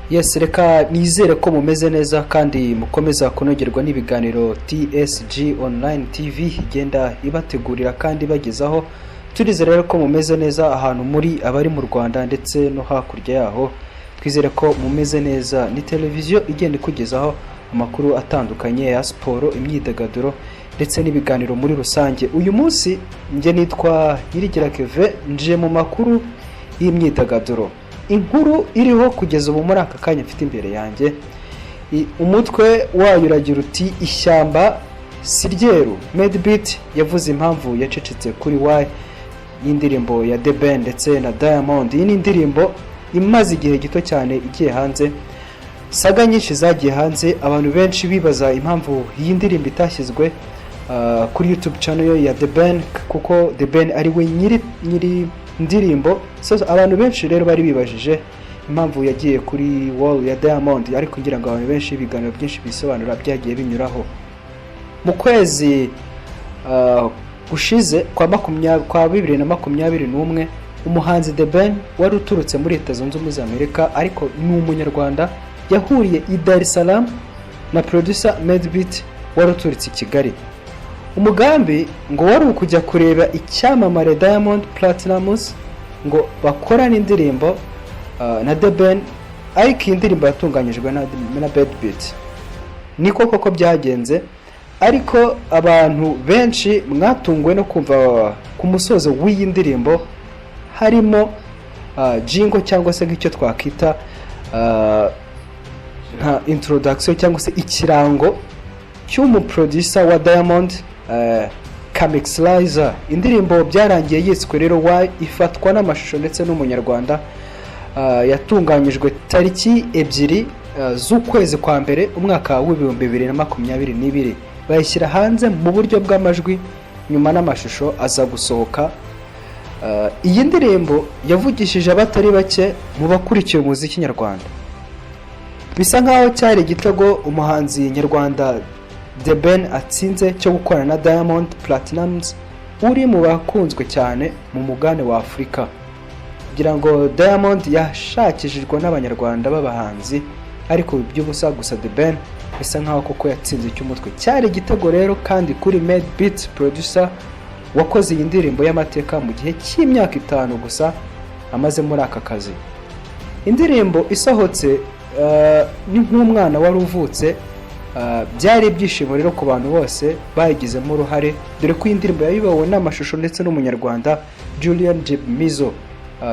Yes, reka nizere ko mumeze neza kandi mukomeza kunogerwa n'ibiganiro TSG Online TV igenda ibategurira kandi ibagezaho. Turizere rero ko mumeze neza ahantu muri, abari mu Rwanda ndetse no hakurya yaho. Twizere ko mumeze neza. Ni televiziyo igenda ikugezaho amakuru atandukanye ya siporo, imyidagaduro ndetse n'ibiganiro muri rusange. Uyu munsi njye nitwa Nyirigira Keve, nje mu makuru y'imyidagaduro. Inkuru iriho kugeza ubu muri aka kanya mfite imbere yanjye, umutwe wayo uragira uti: "Ishyamba si ryeru." Madebeat yavuze impamvu yacecetse kuri Why y'indirimbo ya The Ben ndetse na Diamond. Iyi ni indirimbo imaze igihe gito cyane igiye hanze. Saga nyinshi zagiye hanze, abantu benshi bibaza impamvu iyi ndirimbo itashyizwe kuri YouTube channel ya The Ben, kuko The Ben ari we nyiri ndirimbo. So, abantu benshi rero bari bibajije impamvu yagiye kuri wall ya Diamond, ariko kugira ngo abantu benshi, ibiganiro byinshi bisobanura byagiye binyuraho. Mu kwezi gushize kwa 2021, umuhanzi The Ben wari uturutse muri Leta Zunze Ubumwe za Amerika ariko ni umunyarwanda, yahuriye i Dar es Salaam na producer Madebeat wari uturutse i Kigali. Umugambi ngo wari ukujya kureba icyamamare Diamond Platnumz ngo bakorane indirimbo na The Ben, ariko iyi ndirimbo yatunganyijwe na Madebeat. Niko koko byagenze, ariko abantu benshi mwatunguwe no kumva ku musozo w'iyi ndirimbo harimo jingle, cyangwa se nk'icyo twakwita nka introduction cyangwa se ikirango cy'umuproducer wa Diamond, Kamix Lizer. Indirimbo byarangiye yiswe rero Why, ifatwa n'amashusho ndetse n'umunyarwanda. Yatunganyijwe tariki 2 z'ukwezi kwa mbere umwaka w'2022, bayishyira hanze mu buryo bw'amajwi, nyuma n'amashusho aza gusohoka. Iyi ndirimbo yavugishije abatari bake mu bakurikiye umuziki nyarwanda. Bisa nkaho cyari igitego umuhanzi nyarwanda The Ben atsinze cyo gukorana na Diamond Platnumz uri mu bakunzwe cyane mu mugabane wa Afurika, kugira ngo Diamond yashakishijwe n'abanyarwanda b'abahanzi ariko by'ubusa gusa. The Ben bisa nkaho koko yatsinze icy'umutwe. Cyari igitego rero kandi kuri Madebeat producer wakoze iyi ndirimbo y'amateka mu gihe cy'imyaka 5 gusa amaze muri aka kazi. Indirimbo isohotse ni nk'umwana wari uvutse. Byari ibyishimo rero ku bantu bose bayigizemo uruhare, dore ko iyi ndirimbo yayobowe n'amashusho ndetse n'umunyarwanda Julian Mizo.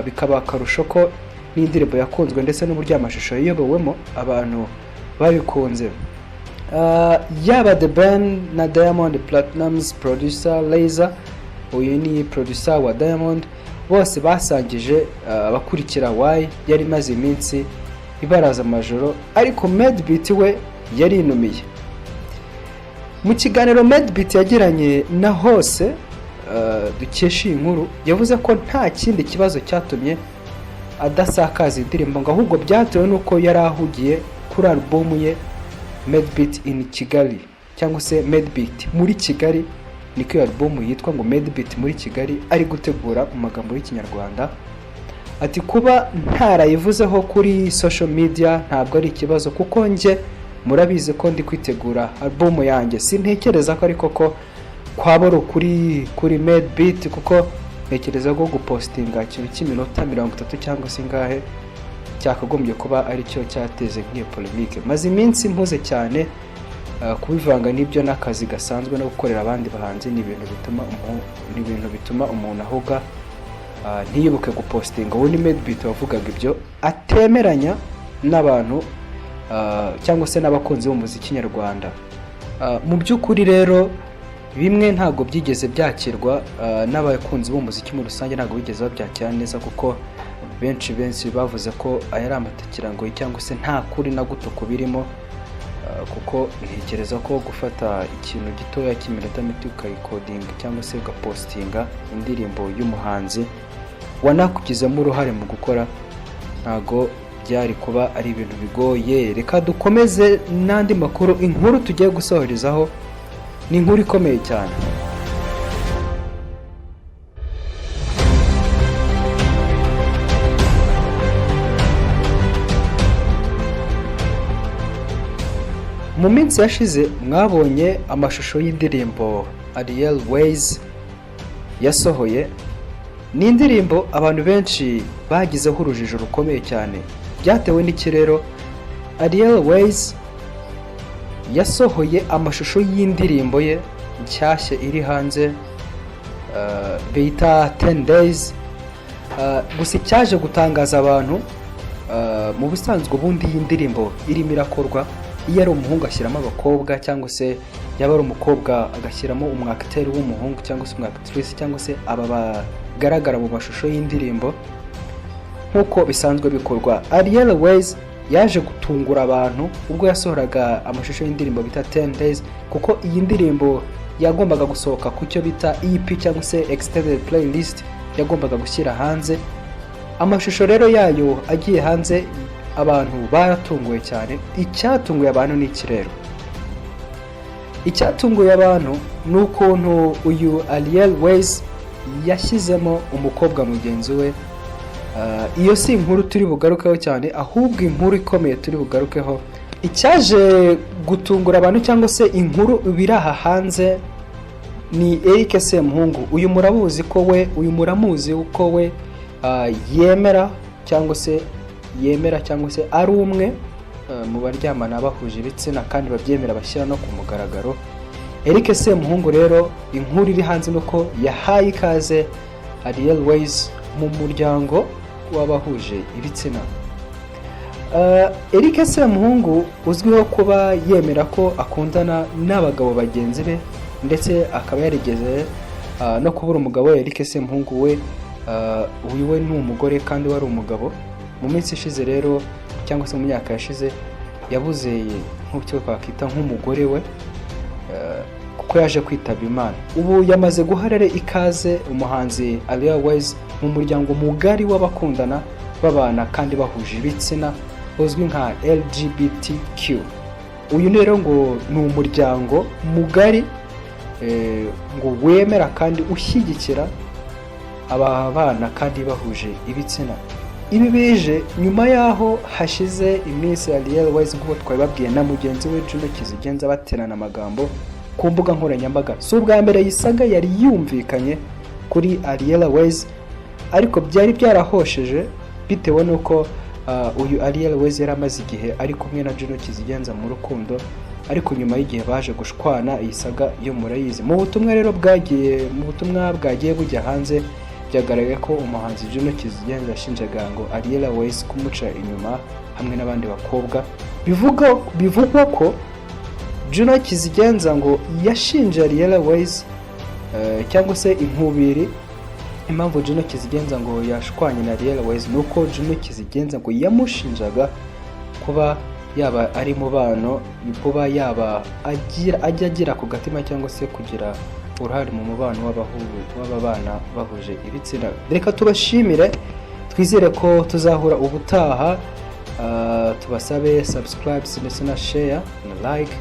Bikaba akarusho ko n'indirimbo yakunzwe ndetse n'uburyo amashusho yayobowemo abantu babikunze. Yaba The Ben na Diamond Platnumz, producer Lazer, uyu ni producer wa Diamond, bose basangije abakurikira Why yari imaze iminsi ibaraza amajoro, ariko Madebeat we yarinumiye. Mu kiganiro Madebeat yagiranye na Hose dukesha iyi nkuru, yavuze ko nta kindi kibazo cyatumye adasakaza indirimbo, ngo ahubwo byatewe n'uko yari ahugiye kuri alubumu ye Madebeat in Kigali, cyangwa se Madebeat muri Kigali, niko iyo alubumu yitwa, ngo Madebeat muri Kigali ari gutegura mu magambo y'Ikinyarwanda. Ati: "Kuba ntarayivuzeho kuri social media ntabwo ari ikibazo, kuko njye murabizi ko ndi kwitegura alubumu yanjye." Sintekereza ko ariko ko kwaba ari ukuri kuri Madebeat, kuko ntekereza ko gupostinga ikintu cy'iminota 30 cyangwa se ingahe cyakagombye kuba aricyo cyateze nk'iyo polémique. Maze iminsi mpuze cyane, kubivanga n'ibyo n'akazi gasanzwe no gukorera abandi bahanzi ni ibintu bituma umuntu ahuga, ntiyibuke gupostinga. Ubu ni Madebeat wavugaga ibyo, atemeranya n'abantu cyangwa se n'abakunzi b'umuziki nyarwanda. Mu by'ukuri rero bimwe ntabwo byigeze byakirwa n'abakunzi b'umuziki muri rusange, ntabwo bigeze babyakira neza, kuko benshi benshi bavuze ko aya ari amatakirangoyi cyangwa se nta kuri na guto kubirimo, kuko ntekereza ko gufata ikintu gitoya cy'iminota mito ukayikodinga cyangwa se ugapostinga indirimbo y'umuhanzi wanakugizemo uruhare mu gukora, ntago byari kuba ari ibintu bigoye. Reka dukomeze n'andi makuru. Inkuru tugiye gusohorezaho ni inkuru ikomeye cyane. Mu minsi yashize mwabonye amashusho y'indirimbo Ariel Wayz yasohoye. Ni indirimbo abantu benshi bagizeho urujijo rukomeye cyane. Byatewe n'iki rero? Ariel Wayz yasohoye amashusho y'indirimbo ye nshyashya iri hanze bita 10 Days. Gusa icyaje gutangaza abantu, mu busanzwe ubundi iyi ndirimbo irimo irakorwa, iyo ari umuhungu ashyiramo abakobwa, cyangwa se yaba ari umukobwa agashyiramo umwakiteri w'umuhungu cyangwa se umwactrice, cyangwa se aba bagaragara mu mashusho y'indirimbo nk'uko bisanzwe bikorwa. Ariel Wayz yaje gutungura abantu ubwo yasohoraga amashusho y'indirimbo bita 10 Days, kuko iyi ndirimbo yagombaga gusohoka ku cyo bita EP cyangwa se extended playlist yagombaga gushyira hanze. Amashusho rero yayo agiye hanze, abantu baratunguwe cyane. Icyatunguye abantu ni iki rero? Icyatunguye abantu ni ukuntu uyu Ariel Wayz yashyizemo umukobwa mugenzi we. Iyo si inkuru turi bugarukeho cyane, ahubwo inkuru ikomeye turi bugarukeho, icyaje gutungura abantu cyangwa se inkuru biri aha hanze, ni Eric Semuhungu. Uyu muramuzi ko we, uyu muramuzi ko we yemera cyangwa se yemera cyangwa se ari umwe mu baryamana bahuje ibitsina kandi babyemera, bashyira no ku mugaragaro. Eric Semuhungu rero, inkuru iri hanze nuko yahaye ikaze Ariel Wayz mu muryango w'abahuje ibitsina. Eric Semuhungu uzwiho kuba yemera ko akundana n'abagabo bagenzi be, ndetse akaba yarigeze no kubura umugabo we. Eric Semuhungu we, uyu we ni umugore kandi wari umugabo. Mu minsi ishize rero, cyangwa se mu myaka yashize, yabuze nk'icyo twakwita nk'umugore we, kuko yaje kwitaba Imana. Ubu yamaze guha rero ikaze umuhanzi Ariel Wayz mu muryango mugari w'abakundana babana kandi bahuje ibitsina, uzwi nka LGBTQ. Uyu rero ngo ni umuryango mugari ngo wemera kandi ushyigikira aba bana kandi bahuje ibitsina. Ibi bije nyuma y'aho hashize iminsi Ariel Wayz, nk'uko twabibabwiye, na mugenzi we Juno Kizigenza baterana amagambo ku mbuga nkoranyambaga. Si ubwa mbere iyi saga yari yumvikanye kuri Ariel Wayz, ariko byari byarahosheje bitewe n'uko uyu Ariel Wayz yari amaze igihe ari kumwe na Juno Kizigenza mu rukundo, ariko nyuma y'igihe baje gushwana. Iyi saga yo murayizi. Mu butumwa bwagiye bujya hanze, byagaragaye ko umuhanzi Juno Kizigenza yashinjaga ngo Ariel Wayz kumuca inyuma hamwe n'abandi bakobwa. Bivugwa ko Juno Kizigenza ngo yashinje Ariel Wayz cyangwa se inkubiri. Impamvu Juno Kizigenza ngo yashwanye na Ariel Wayz ni uko Juno Kizigenza ngo yamushinjaga kuba yaba ari mubano, kuba yaba agira ajya agira ku gatima cyangwa se kugira uruhare mu mubano w'ababana bahuje ibitsina. Reka tubashimire, twizere ko tuzahura ubutaha. Tubasabe subscribe ndetse na share na like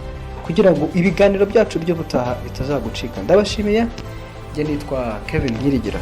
kugira ngo ibiganiro byacu by'ubutaha bitazagucika. Ndabashimiye, njye nitwa Kevin Nyirigira.